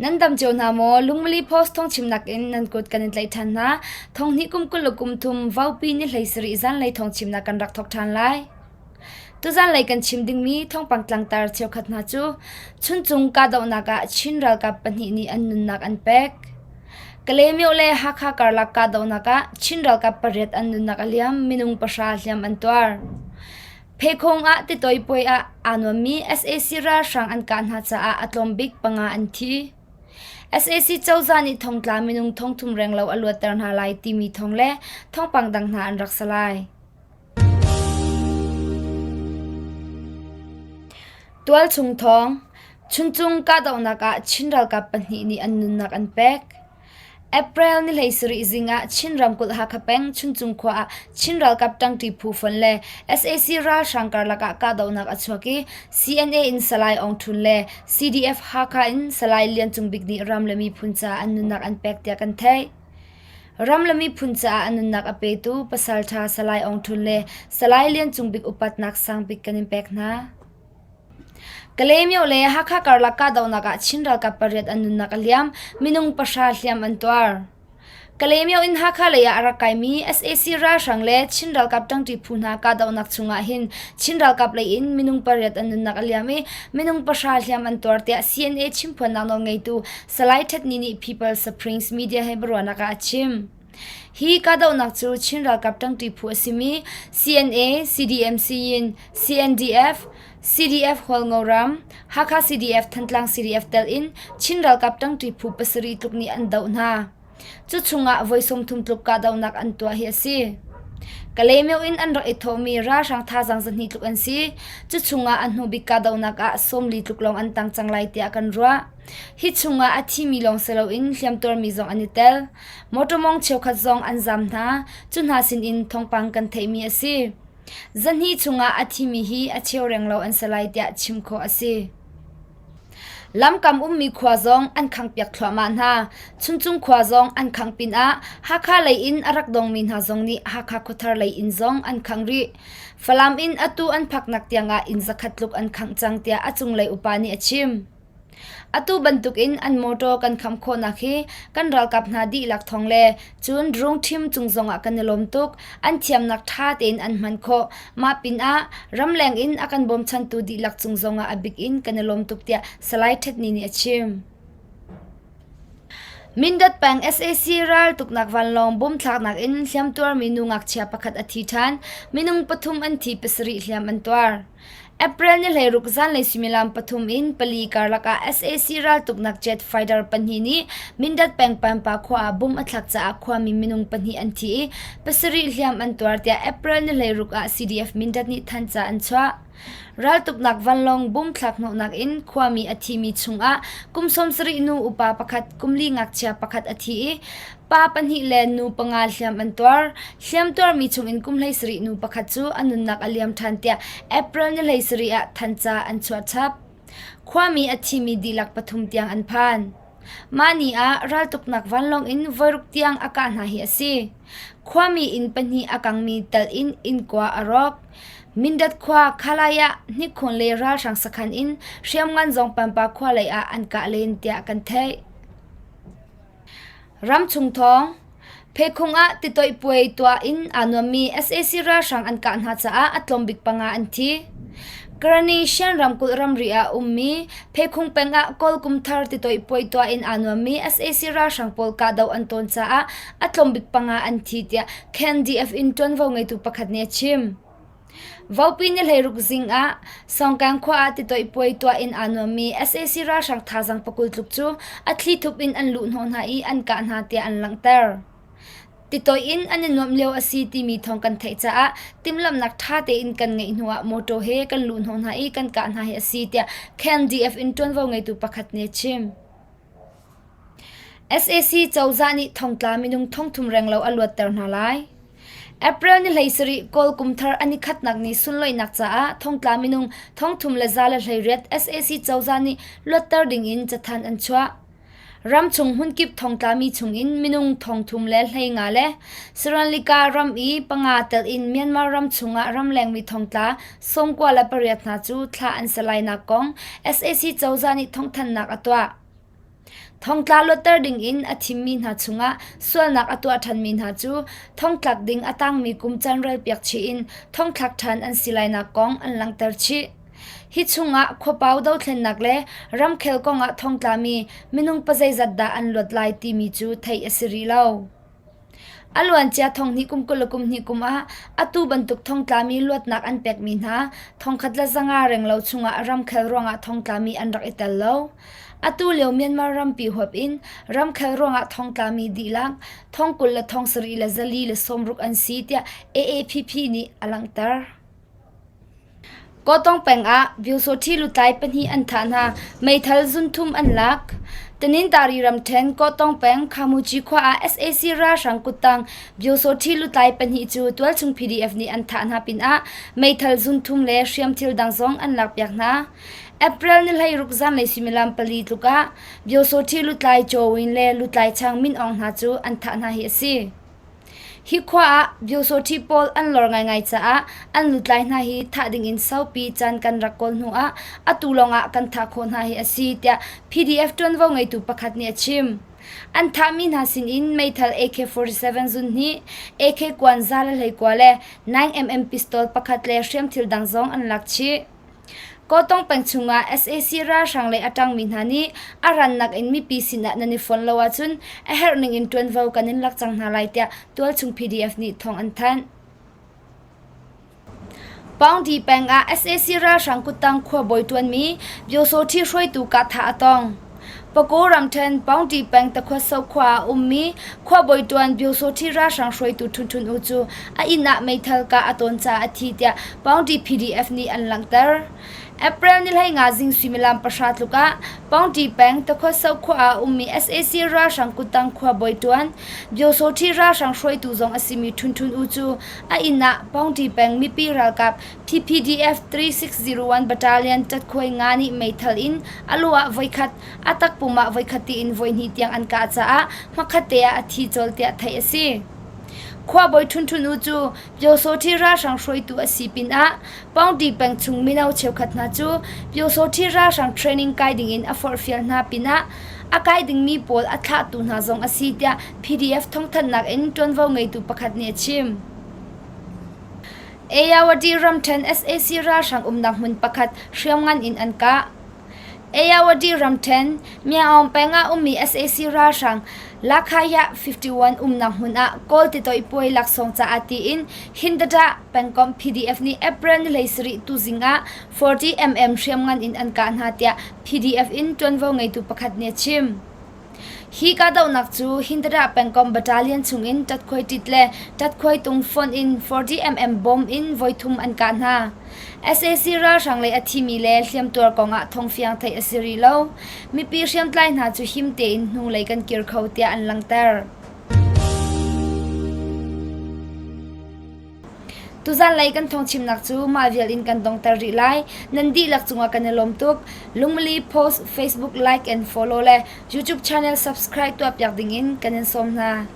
Nan dam cio hna maw? Lungmili Post thawngchimnak in nan kut kan in tlaih ṭhan hna. Thonghnih kum 20 le kum thum Vaupi ni 17 zanlei thawngchimnak kan rak thawk ṭhan lai. Tuzanlei kan chim dingmi thawngpang tlangtar cheukhat hna cu Chuncung kahdohnak ah Chin ralkap pahnih nih an nunnak an pek. Kalaymyo le Hakha karlak kahdohnak ah Chin ralkap pariat an nunnak a liam, minung pahra hliam an tuar. Phekhong ah titoi puai ah aa nuammi sac ralhrang an kah hna caah a tlawm bik panga an thi. Sac cozah nih thongtla minung thongthum renglo a luatter hna lai timi thawng le thawngpang dang hna an rak si lai. Tualchung thawng, Chuncung kahdohnak ah Chin ralkap pahnih nih an nunnak an pek. April ni 17 zing ah Chin ramkulh Hakha peng Chuncung khua ah Chin ralkap ṭangṭi phu fonh le sac ralhrang karlak ah kahdohnak a chuak i CNA in Salai Aung Htun le CDF Hakha in Salai Lian Cung Bik nih ram le miphun caah an nunnak an pek tiah kan theih. Ram le miphun caah a nunnak a petu pasalṭha Salai Aung Htun le Salai Lian Cung Bik upatnak sangbik kan in pek hna. Kalaymyo le Hakha karlak kahdohnak ah Chin ralkap pariat an nunnak a liam, minung pahra hliam an tuar. Kalaymyo in Hakha lei ah a rak kaimi sac ralhrang le Chin ralkap ṭangṭi phu hna kahdohnak chungah hin Chin ralkap lei in minung pariat an nunnak a liam i minung pahra hliam an tuar tiah CNA chimphuannak nawlngeitu Salai Htet Ni nih People Springs Media he biaruahnak ah a chim. Hi kahdohnak cu Chin ralkap ṭangṭi phu a simi CNA, CDM-Siyin, CNDF, CDF Hualngo ram, Hakha CDF, Thantlang CDF telh in Chin ralkap ṭangṭi phu pasarih tluk nih an doh hna. Cu chungah voi 30 tluk kahdohnak an tuah hi a si. Kalaymyo in an rak i thawhmi ralhrang thazaang zahnih tluk an si. Cu chungah a hnubik kahdohnak ah 40 tluk lawng an tang cang lai tiah kan ruah. Hi chungah a thimi lawng si loin hliamtuarmi zong an i tel. Motor mong cheukhat zong an zaam hna. Cu hna sinin thawngpang kan theihmi a si. Zahnih chungah a thimi hi a cheu renglo an si lai tiah chim khawh a si. Lamkam ummi khua zong an khanghpiak thluahmah hna. Chuncung khua zong an khangh pinah Hakha lei in a rak dongmi hna zong nih Hakha khuathar lei inn zong an khangh rih. Falam in atu an phaknak tiangah inn zakhat tluk an khangh cang tiah a cunglei upa nih a chim. Atu bantukin an mawṭaw kan kham khawhnak hi kan ralkap hna dihlak thawng le cun drone ṭhim cung zongah kan i lawm tuk. An thiamnak ṭha tein an hman khawh. Mah pinah ramleng in a kan bawmchantu dihlak cung zongah a bik in kan i lawm tuk tiah Salai Htet Ni nih a chim. Mindat peng sac raltuknak vanlawng bom thlaknak in hliamtuarmi nu ngakchia pakhat a thi ṭhan. Minung pathum an thi, pasarih hliam an tuar. April ni 16 zanlei suimilam pathum in pali karlak ah sac raltuknak jet fighter pahnih nih Mindat peng Pampa khua ah bom a thlak caah khuami minung pahnih an thi i pasarih hliam an tuar tiah April ni 16 ah CDF Mindat nih thanhca an chuah. Raltuknak vanlawng bom thlak hnawhnak in khuami a thimi chungah kum 70 nu upa pakhat, kum li ngakchia pakhat a thi i Pa pahnih le nu panga hliam an tuar. Hliam tuarmi chungin kum 17 nu pakhat cu a nunnak a liam ṭhan tiah April ni 17 ah thanca an chuah chap. Khuami a thimi dihlak pathum tiang an phan. Mah ni ah raltuknak vanlawng in voiruk tiang a kah hna hi a si. Khuami inn pahnih a kangmi tal in inn kua a rawk. Mindat khua Khalai ah hnikhun le ralhrang sakhan in hriamngan zong Pampa khua lei ah an kah len tiah kan theih. Ramchung thawng, Phekhung ah titoih puai tuah in aa nuammi sac ralhrang an kah hna caah a tlawmbik panga an thi. Karani Shan ramkulh ramri ah ummi Phekhung peng ah Kawl kumthar titoih puai tuah in aa nuammi sac ralhrang pawl kahdoh an tawn caah a tlawmbik panga an thi tiah KNDF in ṭuanvo ngeitu pakhat nih a chim. Vaupi ni 16 zing ah Songkang khua ah titoih puai tuah in aa nuammi sac ralhrang thazaang pakul tluk cu a thlithup in an luhhnawh hna i an kah hna tiah an langhter. Titoih in an i nuamh lio a si timi thawng kan theih caah timhlamhnak ṭha tein kan ngeih hnuah mawṭaw he kan luhhnawh hna i kan kah hna hi a si tiah KNDF in ṭuanvo ngeitu pakhat nih a chim. Sac cozah nih thongtla minung thongthum renglo a luatter hna lai. April ni 17 Kawl kumthar an i khatnak ni sunlawihnak caah thongtla minung thongthum le za le 18 sac cozah nih luatter dingin cathanh an chuah. Ramchung hmunkip thongtlami chungin minung thongthum le 15 le Sri Lanka ram i panga telh in Myanmar ram chungah ramlengmi thongtla 98 hna cu thlah an si lainak kong sac cozah nih thawngthanhnak a tuah. Thongtla luatter dingin a thimmi hna chungah sualnak a tuah ṭhanmi hna cu thongtlak ding a tangmi kum canrelpiak chih in thongthlak ṭhan an si lainak kong an langhter chih. Hi chungah khuapau dothlennak le ramkhel kongah thongtlami minung pazeizat dah an luat lai timi cu theih a si rih lo. A luancia thonghnih kum 22 kum ah atu bantuk thongtlami luatnak an pekmi hna 1500 renglo chungah ramkhel ruangah thongtlami an rak i tel lo. Atu lio Myanmar rampi huap in ramkhel ruangah thongtlami dihlak thong 20 le 74 le 460 an si tiah AAPP nih a langhter. Kawtong peng ah Pyusawṭhi lutlai pahnih an thah hna, meithal zunthum an lak. Tanintari ramṭhen Kawtong peng Khamuci khua ah sac ralhrang kuttang Pyusawṭhi lutlai pahnih cu tualchung PDF nih an thah hna pinah meithal zunthum le hriamthil dang zong an lakpiak hna. April ni 16 zanlei suimilam pali tluk ah Pyusawṭhi lutlai Chaw Win le lutlai Chang Min Aung hna cu an thah hna hi a si. Hi khua ah Pyusawṭhi pawl an lor ngaingai caah an lutlai hna hi thah dingin saupi caan kan rak kawl hnu ah atu lawngah kan thah khawh hna hi a si tiah PDF ṭuanvo ngeitu pakhat nih a chim. An thahmi hna sinin meithal AK-47 zunhnih, AK kuan 121 le 9mm pistol pakhat le hriamthil dang zong an lak chih. Kawtong peng chungah sac ralhrang lei a ṭangmi hna nih a rannak in mipi sinah nan i fonh lo ahcun a herh ning in ṭuanvo kan in lak cang hna lai tiah tualchung PDF nih thawng an thanh. Paungdi peng ah sac ralhrang kuttang khuabawi ṭuanmi Pyosawṭhi hruaitu kahthah a tong. Pago ramṭhen Paungṭi peng Takhuatso khua ah a ummi khuabawi ṭuan Pyosawṭhi ralhrang hruaitu Htun Htun Oo cu a inn ah meithal kah a tawn caah a thi tiah Paungṭi PDF nih an langhter. April ni 15 zing suimilam pahra tluk ah Paungṭi peng Takhuatso khua ah a ummi sac ralhrang kuttang khuabawi ṭuan Pyosawṭhi ralhrang hruaitu zong a simi Htun Htun Oo cu a inn ah Paungṭi peng mipi ralkap PPDF 3601 Battalion ṭatkhuai nga nih meithal in a lu ah voikhat, a takpum ah voikhat tiin voihnih tiang an kah caah hmakhatte ah a thi colh tiah theih a si. Khuabawi Htun Htun Oo cu Pyosawṭhi ralhrang hruaitu a si pinah Paungṭi peng chung mino cheukhat hna cu Pyosawṭhi ralhrang training kai dingin a forhfial hna pinah a kai dingmi pawl a thlahtu hna zong a si tiah PDF thawngthanhnak in ṭuanvo ngeitu pakhat nih a chim. Ayeyawady ramṭhen sac ralhrang umnak hmun pakhat hriamngan in an kah. Ayeyawady ramṭhen, Myaung peng ah ummi sac ralhrang Lakhayah 51 umnak hmun ah Kawl titoih puai laksawng caah tiin Hindadah pengkomh PDF nih April ni 17 tuzing ah 40mm hriamngan in an kah hna tiah PDF in ṭuanvo ngeitu pakhat nih a chim. Hi kahdohnak cu Hindadah pengkomh battalion chungin ṭatkhuai ṭit le ṭatkhuai tung fonh in 40mm bomb in voithum an kah hna. Sac ralhrang lei a thimi le hliamtuar kongah thawngfiang theih a si rih lo. Mipi hriamtlai hna cu him tein hnulei kan kir kho tiah an langhter. Tuzanlei kan thawngchimnak cu mah vial in kan dongter rih lai. Nan dihlak cungah kan i lawm tuk. Lungmali post, Facebook like and follow le YouTube channel subscribe tuahpiak dingin kan in sawm hna.